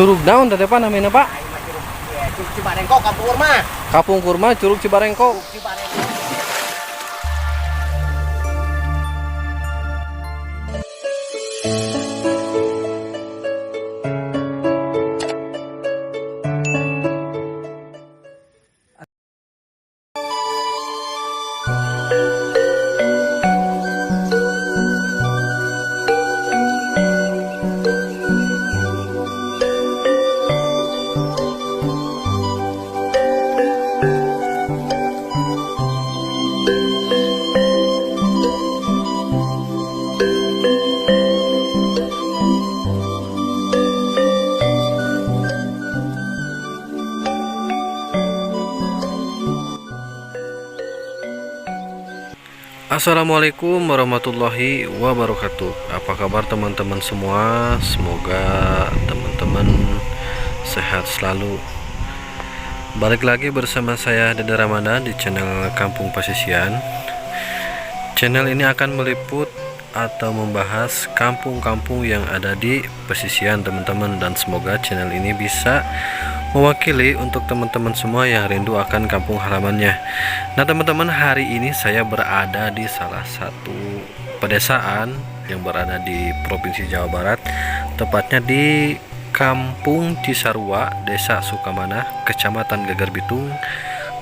Curug naon teh Pak namina Pak? Curug Cibarengkok Kapungkur mah. Kapungkur mah Curug Cibarengkok. Curug Cibarengkok. Assalamualaikum warahmatullahi wabarakatuh. Apa kabar teman-teman semua? Semoga teman-teman sehat selalu. Balik lagi bersama saya Dede Ramadan di channel Kampung Pasisian. Channel ini akan meliput atau membahas kampung-kampung yang ada di pesisian teman-teman, dan semoga channel ini bisa mewakili untuk teman-teman semua yang rindu akan kampung halamannya. Nah teman-teman, hari ini saya berada di salah satu pedesaan yang berada di Provinsi Jawa Barat, tepatnya di Kampung Cisarua, Desa Sukamanah, Kecamatan Gegerbitung,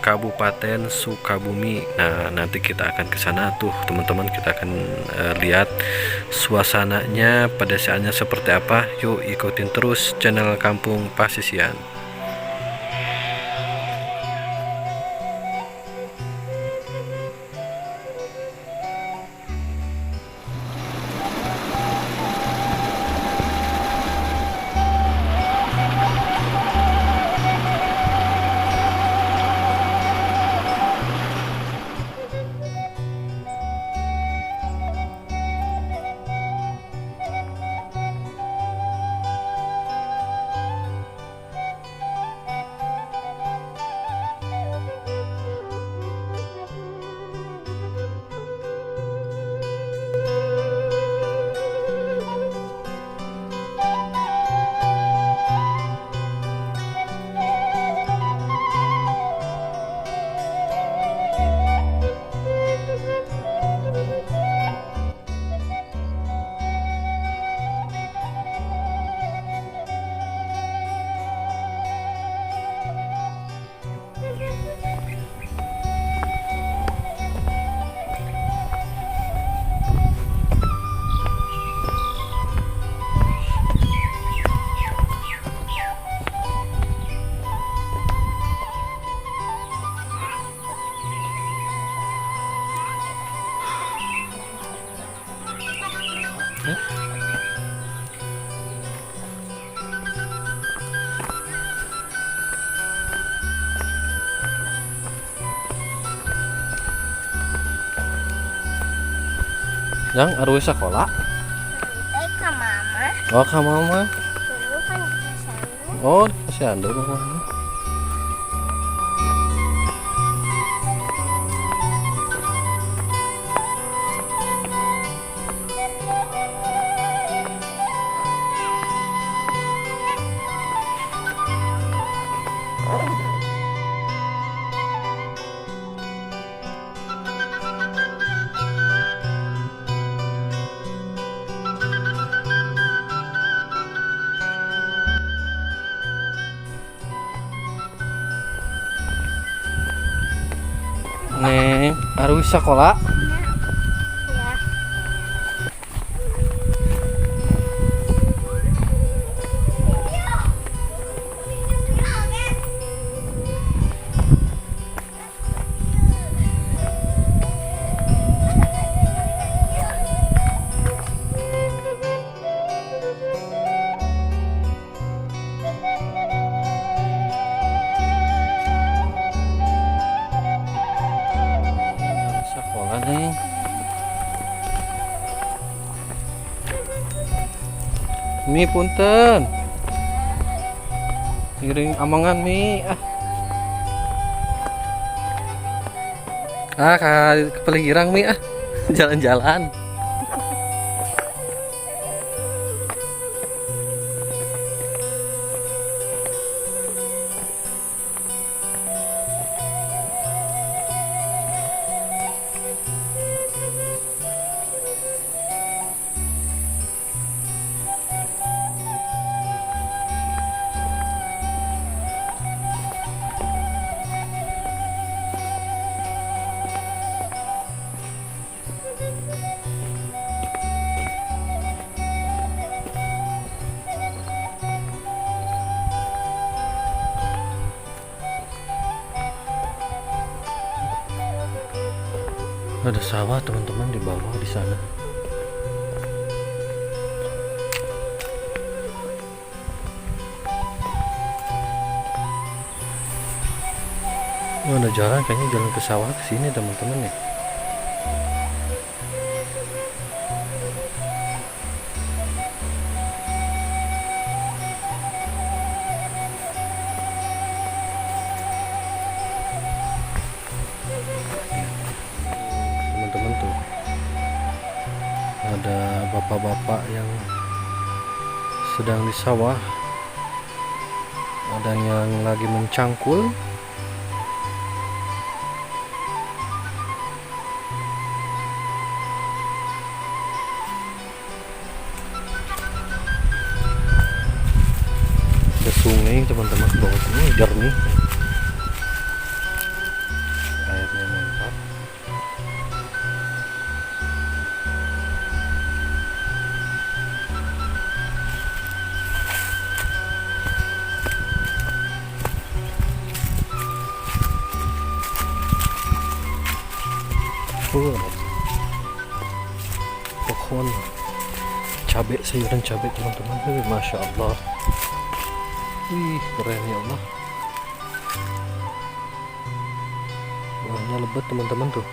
Kabupaten Sukabumi. Nah, nanti kita akan ke sana tuh, teman-teman. Kita akan lihat suasananya, pedesaannya seperti apa. Yuk ikutin terus channel Kampung Pasisian. Yang arwah sekolah? Ka mama. Oh, ka mama. Dulu kan di posyandu. Oh, di posyandu mama. Neng, arwah sekolah? Ya. Sekolah nih. Mi punten. Ngiring amengan Mi. Ah, ka kepelingirang Mi ah. Jalan-jalan. Ada sawah teman-teman di bawah di sana. Oh, ada jalan, kayaknya jalan ke sawah ke sini teman-teman ya. Teman-teman tuh ada bapak-bapak yang sedang di sawah, ada yang lagi mencangkul. Ada sungai teman-teman, bawah sini jernih, airnya mantap. Oh, ada pohon cabe, sayuran cabe teman-teman. Wih, masya Allah, wih keren ya Allah. Buahnya lebat teman-teman tuh.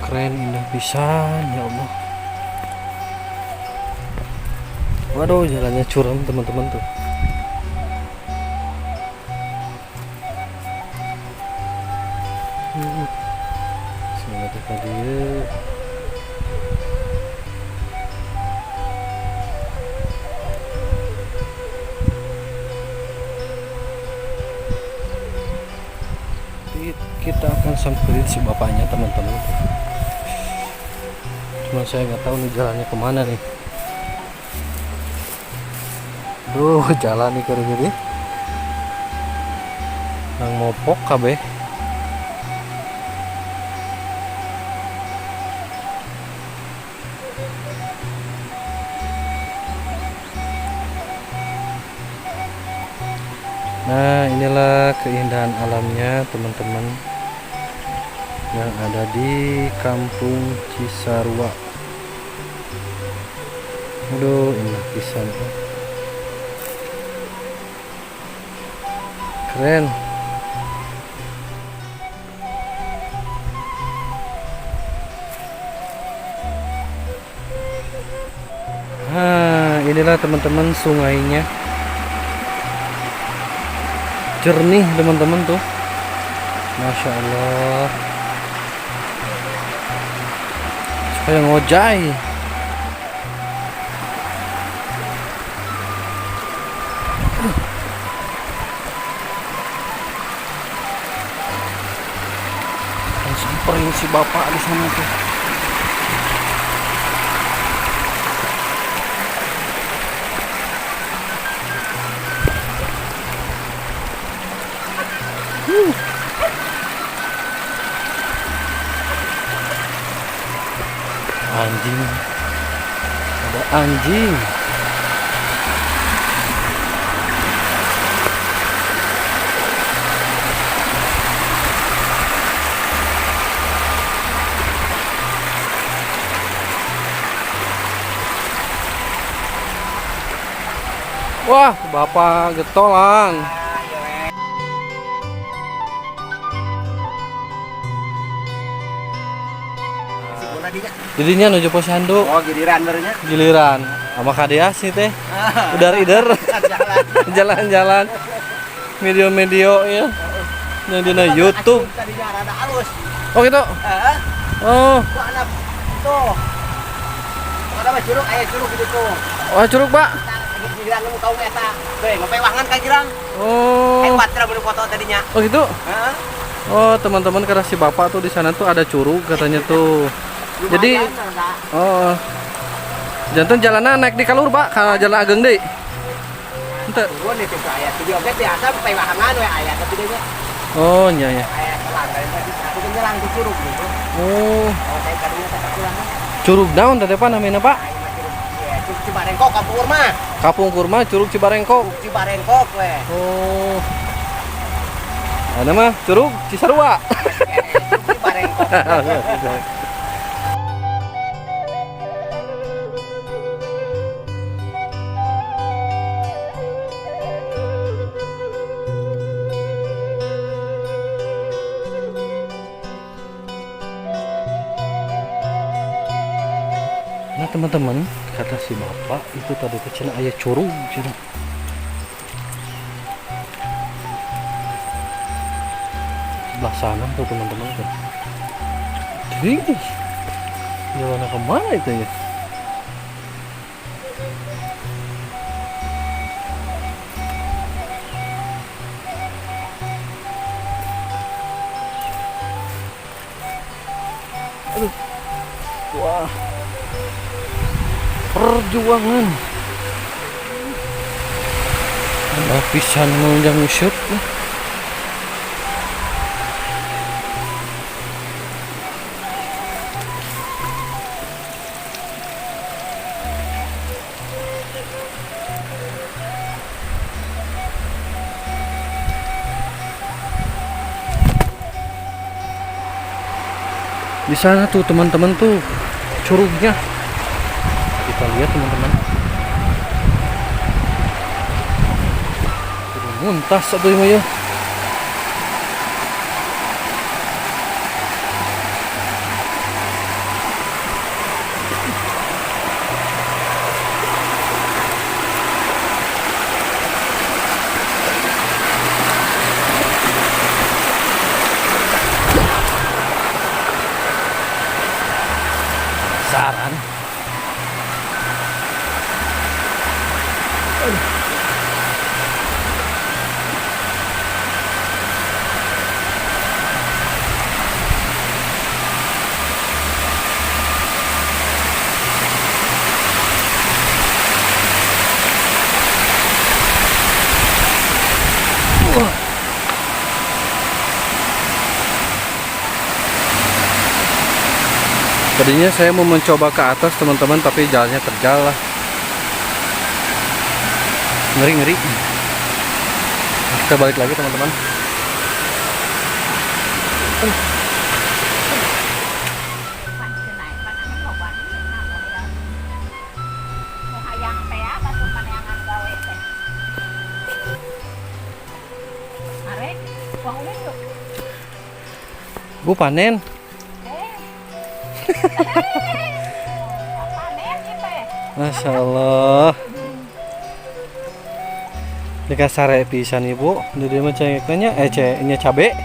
Keren, indah pisan ya Allah. Waduh, jalannya curam teman-teman tuh. Sini tadi. Kita akan samperin si bapaknya teman-teman. Cuma saya nggak tahu nih jalannya kemana nih. Duh, jalan nih kiri kiri. Nang mopok kabeh. Nah, inilah keindahan alamnya teman-teman yang ada di Kampung Cisarua. Aduh, indah pisan. Keren. Nah, inilah teman-teman sungainya. Jernih teman-teman tuh. Masya Allah. Kayak ngojay. Samperin si bapak di sana tuh. Anjing, ada anjing. Wah, bapak getolan. Jadinya nuju posyandu. Oh, giliran barunya. Giliran. Sama kadeas sih teh. Udar ider. Jalan-jalan. Medio-medio ya. Yang dina YouTube. Tadinya rada halus. Oh gitu. Heeh. Oh. Anak tuh. Ada mah curug, aya curug gitu tuh. Oh, curug, Pak. Girang nu kaung eta. Teuing ngapewangan ka girang. Oh. Hebat teh mun foto tadinya. Oh, gitu. Heeh. Oh, teman-teman, karena si bapak tuh di sana tuh ada curug katanya tuh. Jadi oh. Jantan jalanan naik di kalur, Pak, karena jalan ageng deui. Henteu. Turun itu aya video oge biasa pewangan we aya tapi deui. Oh, nya ya. Aya selang aku nyelang di curug gitu. Oh. Oh, saya kadunya teh kurang. Curug naon teh Pak namanya, Pak? Curug Cibarengkok, Kampung Kurma. Kampung Kurma, Curug Cibarengkok. Cibarengkok we. Oh. Ada mah Curug Cisarua. Cibarengkok. Nah teman-teman, kata si bapak itu tadi kecil ayah curug cina. Sebelah sana tuh teman-teman tuh. Jadi jalannya kemana itu ya? Aduh. Wah. Perjuangan lapisan menunjang usut. Di sana tuh teman-teman tuh curugnya. Kita lihat teman-teman. Muntas satu ini ya. Saran. Tadinya saya mau mencoba ke atas teman-teman, tapi jalannya terjal lah, ngeri-ngeri. Kita balik lagi teman-teman. Bu panen. Masya Allah. Dikasare pisan ibu, jadi mah cengeknya cengeknya cabe.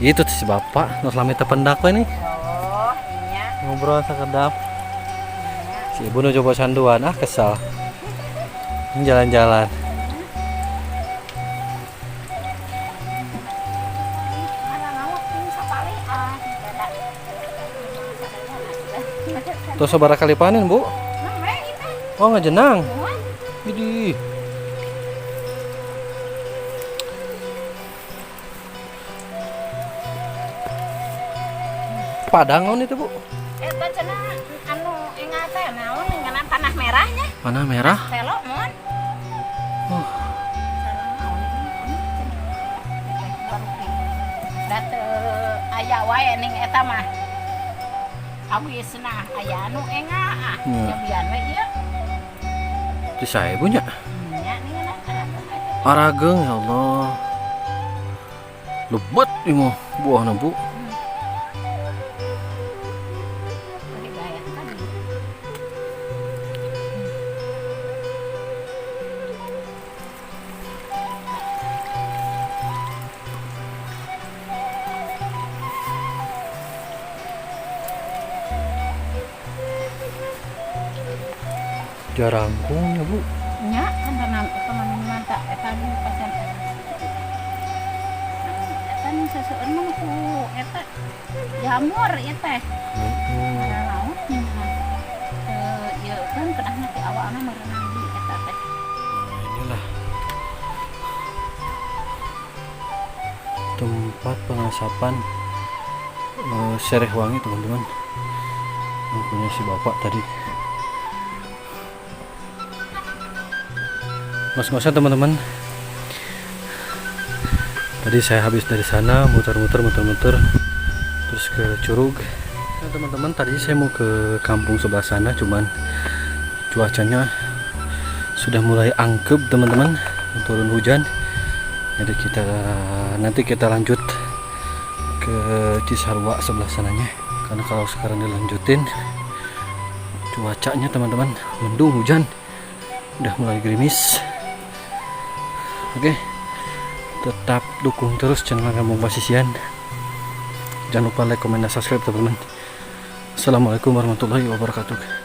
Itu si bapak, nu lami teu pendak we nih. Oh, iya. Ngobrol sakedap. Si ibu nu coba sanduan, ah kesal. Ini jalan-jalan. Tuh sabaraha kali panen, Bu? Oh, ngejenang. Widih. Padang naon itu, Bu? Eta cenah anu engal teh naon ngeunaan tanah merahnya. Tanah merah? Telo mun. Oh. Da teu aya wae ning eta mah. Awisna aya anu enga ah, nyobian we ieu. Di sae Bu nya. Nya ningeuna Arageng ya Allah. Lebat ieu mah buahna Bu. Jarangkung ya, Bu. Nya kan tanam eta mah minuman tak eta di pasien eta nu seseueun mah ku eta jamur ieu teh. Laut nya. Teu ieu kan kedahna ti awalna meureunan di eta teh. Nah, inilah tempat pengasapan sereh wangi, teman-teman, yang punya si bapak tadi. Ngos-ngosan, teman-teman. Tadi saya habis dari sana muter-muter muter-muter terus ke Curug. Nah, teman-teman, tadi saya mau ke kampung sebelah sana, cuman cuacanya sudah mulai angkep, teman-teman, turun hujan. Jadi nanti kita lanjut ke Cisarua sebelah sananya, karena kalau sekarang dilanjutin cuacanya, teman-teman, mendung hujan, udah mulai gerimis. Oke, tetap dukung terus channel Kampung Pasisian. Jangan lupa like, komen, dan subscribe, teman-teman. Assalamualaikum warahmatullahi wabarakatuh.